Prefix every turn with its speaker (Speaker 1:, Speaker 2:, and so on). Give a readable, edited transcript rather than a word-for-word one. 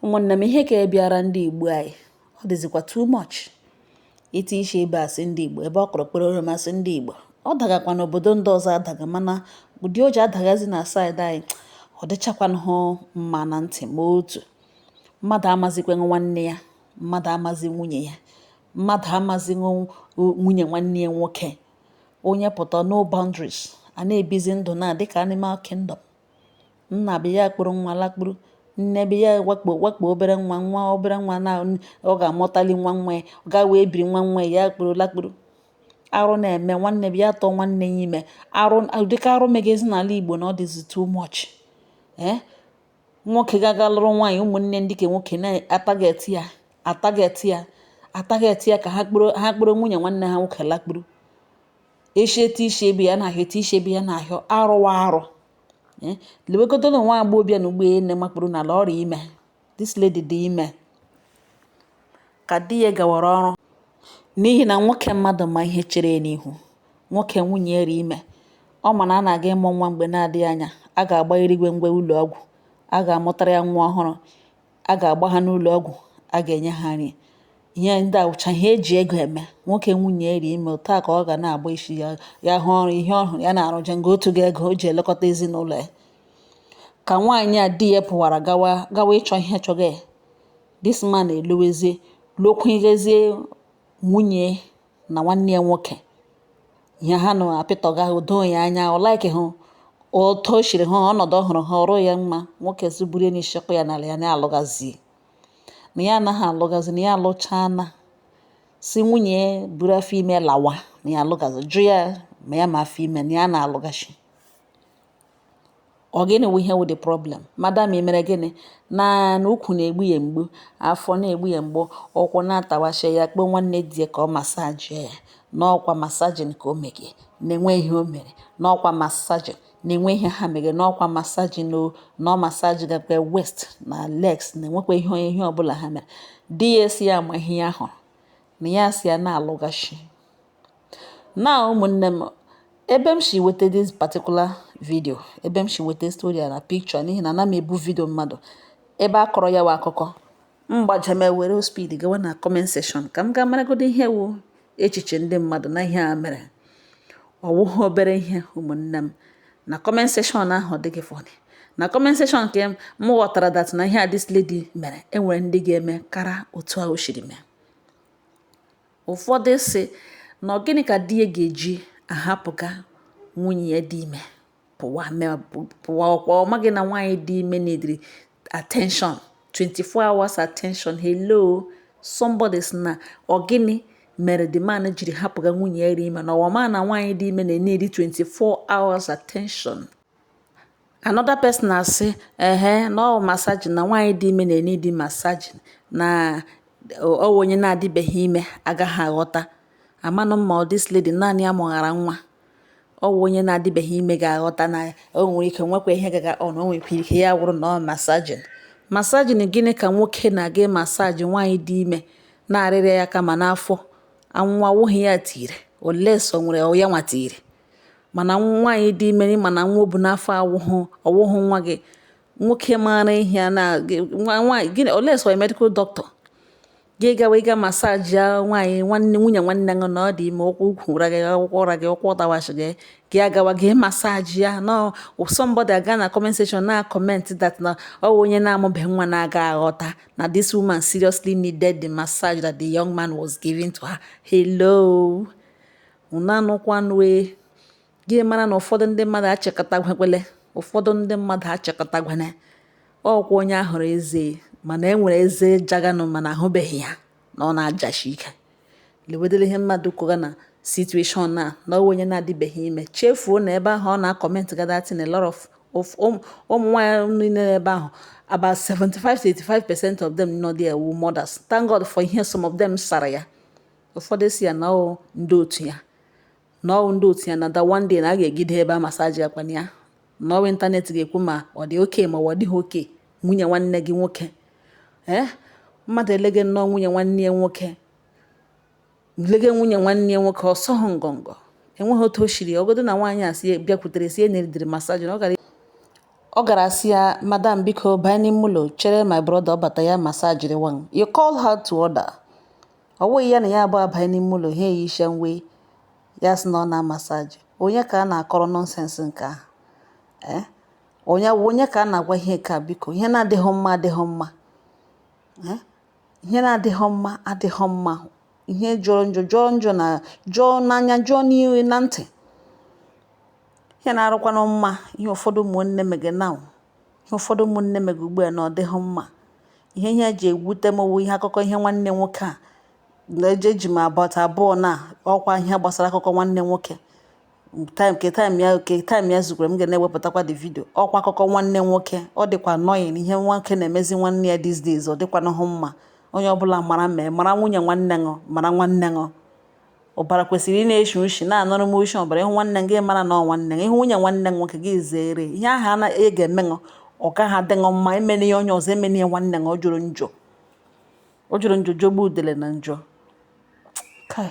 Speaker 1: Ụmụnne m, ihe ka bịara ndị Igbo anyị, ọ dịzikwa too much. Iti isi ebe asị ndị Igbo, ebe ọ kọrọ kpere masị ndị Igbo, ọ dagakwa n'obodo ndị ọzọ adaga, mana ụdị o ji adagazi na side anyị, ọ dịchakwanụ mma na ntị. Ma otu mmadụ amazikwa nwanne ya, mmadụ amazi nwunye ya, mmadụ amazi nwunye nwanne ya nwoke. Onye pụta, no boundaries. A na-ebizi ndụ na dịka animal kingdom. Nna be ya kpụrụ nwa lakpuru, nne be ya wakpo wakpo obere nwa, nwa obere nwa na ọ ga-amụtali nwa nwa ya, ọ ga wee biri nwa nwa ya kpụrụ lakpuru. Arụ na-eme, nwanne be ya tọọ nwanne ya ime. Arụ dịka arụ megezi n'ala Igbo na ọ dịzi too much. Ee, nwoke ga-aga lụrụ nwaanyị, ụmụnne ndị ke nwoke na-atarget ya, atarget ya, atarget ya ka ha kpụrụ, ha kpụrụ nwunye nwanne ha nwoke lakpuru. Eshi eti isi ebe ya na-ahịa, eti isi ebe ya na-ahịa. Arụwa arụ lewegodo na nwa agbọghọbịa na ugbo nne makpuru n'ala ọrịa ime. This lady dị ime ka di ya gawara ọrụ, n'ihi na nwoke mmadụ ma ihe chere ya n'ihu. Nwoke nwunye ya ime, ọ ma na a na-aga ịmụ nwa mgbe na-adịghị anya. A ga-agba erigwe ngwe ụlọ ọgwụ, a ga-amụtara ya nwa ọhụrụ, a ga-agba ha n'ụlọ ọgwụ, a ga-enye ha nri. Ihe ndị a wụcha ihe eji ego eme. Nwoke nwunye eri ime otu a ka ọ ga na-agba isi ya, ya hụ ọrụ, ihe ọ hụrụ ya na-arụje nga otu ga ego o ji elekọta ezinụlọ ya. Ka nwaanyị a di ya pụwara gawa gawa ịchọ ihe chọga ya, this man elowezie, lokwugezie nwunye na nwanne ya nwoke. Ihe ha nọ apịtọga udo ya anya, ọ like hụ otu o siri hụ ọnọdụ ọhụrụ ha ọrụ ya mma. Nwoke zuburu n'isi ya n'ala, ya na-alụgazi, na ya anaghị alụgazi, na ya alụchana. Si nwunye buru afọ ime lawa, na ya alụgazi. Jụ ya ma ya ma afọ ime na ya na-alụgachi. Ọ gịnị wụ ihe wụ the problem? Madam, ị mere gịnị? Na na ukwu na-egbu ya mgbu, afọ na-egbu ya mgbu, ụkwụ na-atawashi ya. Kpọọ nwanne di ya ka ọ massage ya. N'ọkwa massaging ka o mege, na-enwe ihe o mere. N'ọkwa massaging, na-enwe ihe ha mere. N'ọkwa massaging o na ọ massage gakwa waist na legs, na-enwekwa ihe ọbụla ha mere. Di ya esi ya ma ihe ya hụrụ na ya si ya na-alụgachi na. Ụmụnne m, ebe m si weta this particular video, ebe m si weta story na picture, n'ihi na ana m ebu video mmadụ ebe a kọrọ ya wa akụkọ mgbajeme were speed gawa na comment section ka m gaa maragodo ihe wu echiche ndị mmadụ na ihe a mere. Ọ wụghị obere ihe, ụmụnne m. Na comment section ahụ, ọ dịghị funny. Na comment section nke m ghọtara that na ihe a this lady mere, enwere ndị ga-eme kara otu a o siri mee. Ụfọdụ sị na ọ gịnị ka di ya ga-eji ahapụga nwunye ya dị ime pụwa pụwa? Ọkwa ọ maghị na nwaanyị dị ime neediri attention, 24 hours attention? Hello, somebody sị na ọ gịnị mere the man jiri hapụga nwunye ya dị ime, na ọma na nwaanyị dị ime na-eneedi 24 hours attention. Another person na-asị ehe, na ọ massaging, na nwaanyị dị ime na-eneedi massaging, na ọ onye na-adịbeghị ime agaghị aghọta. Amanụ ma ọ this lady naanị ya mụghara nwa. Ọ wụ onye na-adịbeghị ime ga-aghọta na o nwere ike nwekwa ihe gaga ọ na o nwekwa ike ya wụrụ na ọ massaging. Massaging gịnị ka nwoke na-aga massage nwaanyị dị ime na-arịrịa ya kama n'afọ nwa awụghị ya tiri oles o nwere ya nwa tiri? Mana nwaanyị dị ime, mana nwa o bu n'afọ awụhụ ọwụhụ nwa gị nwoke maara ihe na nwaanyị gịnị oles ọ medical doctor gị gawa ịga massage ya nwaanyị nwanne nwunye nwanne gị na ọ dị ime, ụkwụ ukwu ụra gị, akwụkwọ ụra gị, ụkwụ dawashi gị, gị agawa gị massage ya? No, somebody aga na comment section na comment that na ọ onye na-amụbeghị nwa na-aga aghọta na this woman seriously needed the massage that the young man was giving to her. Hello, unu anụkwanụ? Gị mara na ụfọdụ ndị mmadụ achịkọtagwekwele, ụfọdụ ndị mmadụ achịkọtagwene. Ọkwa onye ahụrụ eze, mana e nwere eze jaganụ, mana ahụbeghị ya na ọ na-ajashi ike. Lewedele ihe mmadụ kwuga na situation a na ọ onye na-adịbeghị ime chefuo na ebe ahụ ọ na-acomment ga that thing, a lot of ụmụ nwaanyị niile ebe ahụ, about 75 to 85% of them nọ there wụ mothers. Thank God for ihe some of them sara ya. Ụfọdụ si ya na ọ ndị otu ya, na ọ ndị otu ya, na that one day na a ga-egide ebe a massage ya kwana ya na ọwa internet ga-ekwu ma ọ dị oke ma ọ dịghị oke. Nwunye nwanne gị nwoke, ee, mmadụ elege nnọọ nwunye nwanne ya nwoke, lege nwunye nwanne ya nwoke, ọsọ hụ ngọngọ. Enweghị otu o shiri ọgodo na nwaanyị a si bịakwutere si eneridiri massage na ọ gara. Ọ gara sị ya, "Madam, biko banye n'ime ụlọ chere my brother, ọ bata ya massage one." You call her to order. Ọ wụghị ya na ya abụọ abanye n'ime ụlọ ha eyisha nwe ya sị na ọ na-amassage. Onye ka a na-akọrọ nonsense nke ahụ? Ee, onye onye ka a na-agwa ihe nke a? Biko, ihe na-adịghị mma adịghị mma. Ee, ihe na-adịghị mma adịghị mma. Ihe jọrọ njọ jọrọ njọ na jọọ n'anya, jọọ n'ihu na ntị. Ihe na-arụkwanụ mma, ihe ụfọdụ ụmụnne mege now, ihe ụfọdụ ụmụnne mege ugbu a na ọ dịghị mma. Ihe eji ewute m wụ ihe akụkọ ihe nwanne nwoke a na-eje eji m about abụọ na ọkwa ihe gbasara akụkọ nwanne nwoke. Time ke time ya ke time ya zukwara, m ga na-ewepụtakwa the video. Ọkwa akụkọ nwanne nwoke, ọ dịkwa annoying ihe nwoke na-emezi nwanne ya these days. Ọ dịkwanụghị mma. Onye ọbụla mara mee mara nwunye nwanne ṅụ, mara nwanne ṅụ. Ọbara kwesịrị ị na-eshi ushi na-anọrọ m ushi ọbara. Ịhụ nwanne gị, mara na ọ nwanne gị. Ịhụ nwunye nwanne nwoke gị, zere ihe ahụ a na ị ga-eme ṅụ. Ọ gaghị adị ṅụ mma emene ya onye ọzọ, emene ya nwanne ṅụ. Ọ jụrụ njọ, ọ jụrụ njọ, jọgbu udele na njọ. Kai.